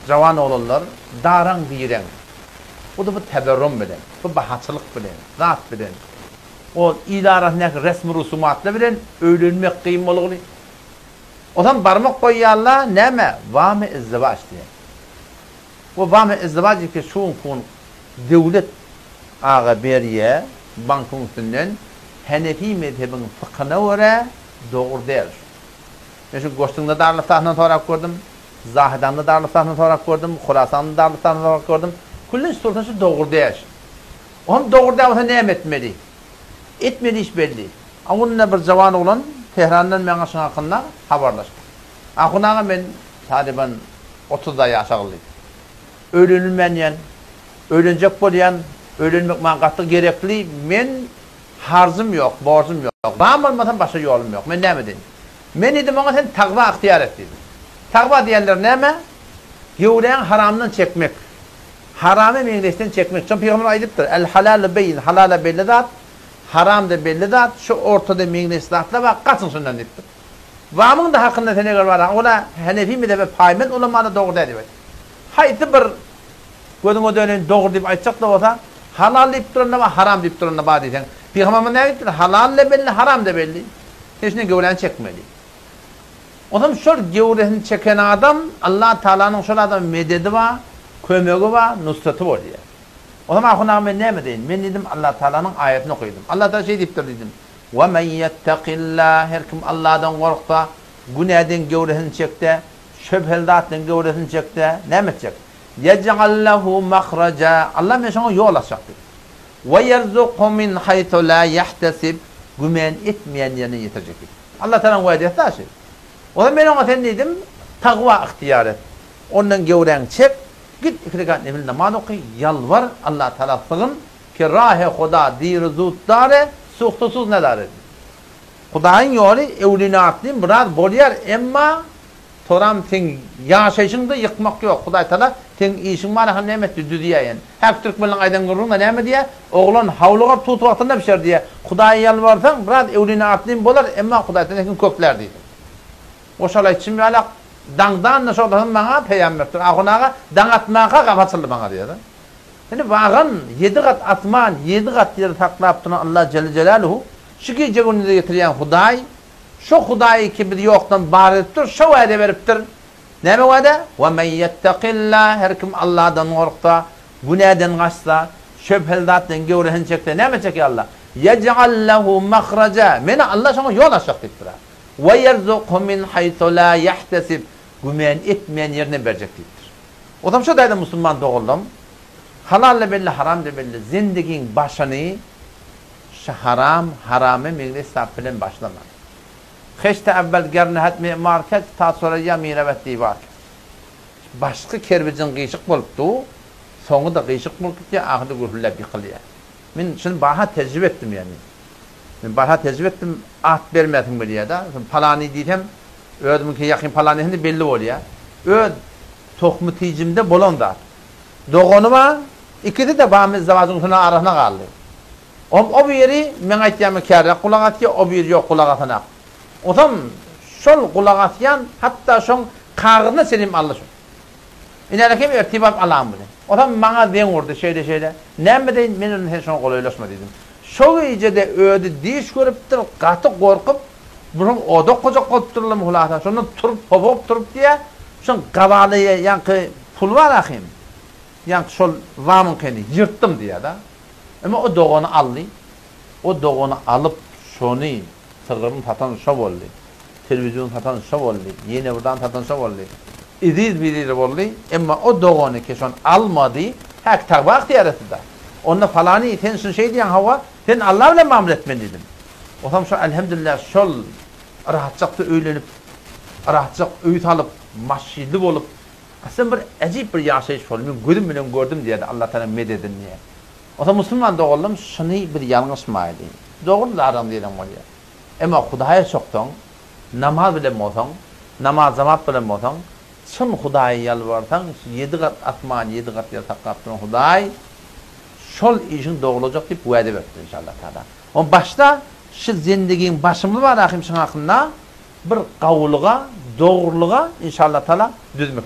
Jawan oglanlar daraň direň. Bu-da bu teberrum bilen, bu bahaçylyk bilen, zat bilen, o il arasyndaky resmi-rusumatlar bilen öýlenmek kyn bolguly. Ozam barmak goýýarlar, näme, wamy izdiwaç diýen. Bu wamy izdiwaç iki şu gün döwlet aga berýä bankyň üstünden henefi mezhebiň fykyna görä dogry däl şu. Men şu Goştunda Darlystasyndan sorap gördüm, Zahydanda Darlystasyndan sorap gördüm, Horasanda Darlystasyndan sorap gördüm. Küllenç sorsa şu dogry däl şu. Oňam dogry däl bolsa näme etmeli? Etmeli iş belli. A günde bir jawan oglan Tehrandan maňa şuň hakynda habarlaşdy. Ahun aga men talyban otuzda ýaşagly. Öýlenilmänýän, öýlenjek bolýan, öýlenmek maňa gaty gerekli, men harzym ýok, borjum ýok. Zam almasam başga ýolum ýok. Men näme edeýin? Men diýdim oňa sen tagwa ygtyýar et diýdim. Tagwa diýenleri näme? Göwräňi haramdan çekmek. Haramy meňzeşden çekmek. Şony pygamber aýdypdyr, El halalu beýin, halal-a belli zat, haram-da belli zat, şu ortada meňzeş zatlar bar, gaçyň şundan diýipdir. Wamyň-da hakynda sen eger barsaň, ol-a henefi mezhebe paýbent ulama-da dogry däl diýip aýtdy. Haýsy bir gözüňe döneýin dogry diýip aýtjak-da bolsa, halal diýip duran-da bar, haram diýip duran-da bar diýseň, pygamberimiz näme diýipdir? Halal-da belli, haram-da belli. Sen şundan göwräňi çekmeli. Onsoň şol göwresini çeken adam Allah Tagalanyň şol adama mededi bar, kömegi bar, nusraty bolýar. Onsoň ahun aga men näme diýeýin? Men diýdim Allah Tagalanyň aýatyny okadym. Allah Tagala şeý diýipdir diýdim. Ve men ýettekillah her kim Allahdan gorksa, günäden göwresini çekse, şübheli zatdan göwresini çekse, näme etjek? Yej'al lehu mahraja Allah men şoňa ýol açjak diýip. Ve ýerzukhu min haýsu la ýahtesib güman etmeýän ýerinden ýetirjek diýip. Allah Tagalaň wädesi daşy. Onsoň men oňa sen diýdim, tagwa ygtyýar et. Ondan göwräňi çek, git iki rekat nefil namaz oky, ýalbar, Allah Tagala sygyn, ki rahe Huda diri zut dare, suhtu suz nedare diýip. Hudaýyň ýoly öwlüni-artlyn biraz bolýar, emma Soram seň ýaşaýşyňda ýykmak ýok. Hudaý Tagala seň işiň bar ahyryn näme etdi düzýäýen. Häki türkmenleň aýdan gürrüňde näme diýýä? Oglan hawlugar tut wagtynda bişer diýýä. Hudaýa ýalbarsaň biraz öwlini artlyn bolar emma Hudaý seni seňki köklär diýdi. Goşal aýtşym ýalak daňdan-da şol maňa peýam beripdir. Ahun aga daň atmanka gapy açyldy maňa diýýä-de. Indi wagan ýedi gat asman, ýedi gat ýeri saklap duran Allah Jelle Jelaluhu şu gije-gündize getirýän Hudaý Şo Hudaý ki bizi ýokdan bar edipdir, şo wada beripdir. Näme wada? Ve men ýettekillah, her kim Allahdan gorksa, günäden gaçsa, şübheli zatdan göwresini çekse, näme etjek ýa Allah? Ýej'al lehu mahraja, meni Allah şoňa ýol açjak diýipdir. Ve ýerzukhu min haýsu la ýahtesib, güman etmeýän ýerinden berjek diýipdir. Ozam şo taýda musulman doganlarym, halal-da belli, haram-da belli, zendigiň başyny Şu haram, harama meňzeş zat bilen başlama. Heşte evvel gernehet mimar kes, ta soraýa mirewet diwar kes. Başky kerbijiň gyşyk bolup dur, soňy-da gyşyk bolup gitýär, ahyrda gürhülläp ýykylýar. Men şuny barha tejribe etdim ýagny. Men barha tejribe etdim, at bermäsiň bilýär-de. Palany diýsem, özümiňki ýakyn palany diýsem-de belli bolýar. Öz tohmy-tijimde bolan zat. Dogany bar, ikisi-de Bamy Zawajyň üstüne arasyna galdy. Om o biri meň aýtýanyma kärräk gulak asýar, o biri ýok gulak asanak. Osam şol gulak asýan hatda şoň kagyzyna çenli aldy şol. Inälekem ertir baryp alan bilen. Osam maňa zeň urdy şeýle-şeýle. Näme edeýin men onda sen şoňa golaýlaşma diýdim. Şo gije-de özi düýş görüpdir, gaty gorkup, bulam oda okajak bolupdyrlam hulasa. Şondan turup, hopugyp turup diýýär, şoň gabaly ýaňky pul bar ahym, ýaňky şol zamyňkyny ýyrtdym diýýär-de. Emma o dogany aldy. O dogany alyp, şony sygryny satan şo boldy. Telewiziony satan şo boldy. Ýene bir zat satan şo boldy. Eziz-biziz boldy. Emma o dogany ki şony almady, häki tagwa ygtyýar etdi-de. Onda falany, sen şuny şeý diýýäň, hawa, sen Alla bilen mamla etmeli diýdim. Onsoň şo elhemdülillah şol rahatjakda öýlenip, rahatjak öý salyp, maşynly bolup, Aslynda bir äjip bir ýaşaýyş boldy, men gözüm bilen gördüm diýerdi Allatagala mededini diýer. Onsoň musulman doganlarym şuny biz ýalňyşmaýly. Dogry adam diýlen bolýar. Emma Hudaýa çoksaň, namaz bilen bolsaň, namaz jamat bilen bolsaň, çyn Hudaýa ýalbarsaň, şu ýedi gat asman, ýedi gat ýeri saklap duran Hudaý şol işiň dogrulajak diýip wada beripdir inşallah-taala. Oň başda şu zendigiň başymyz bar ahym şuň hakynda Bir gowulyga, dogrulyga inşallah taala düzmek.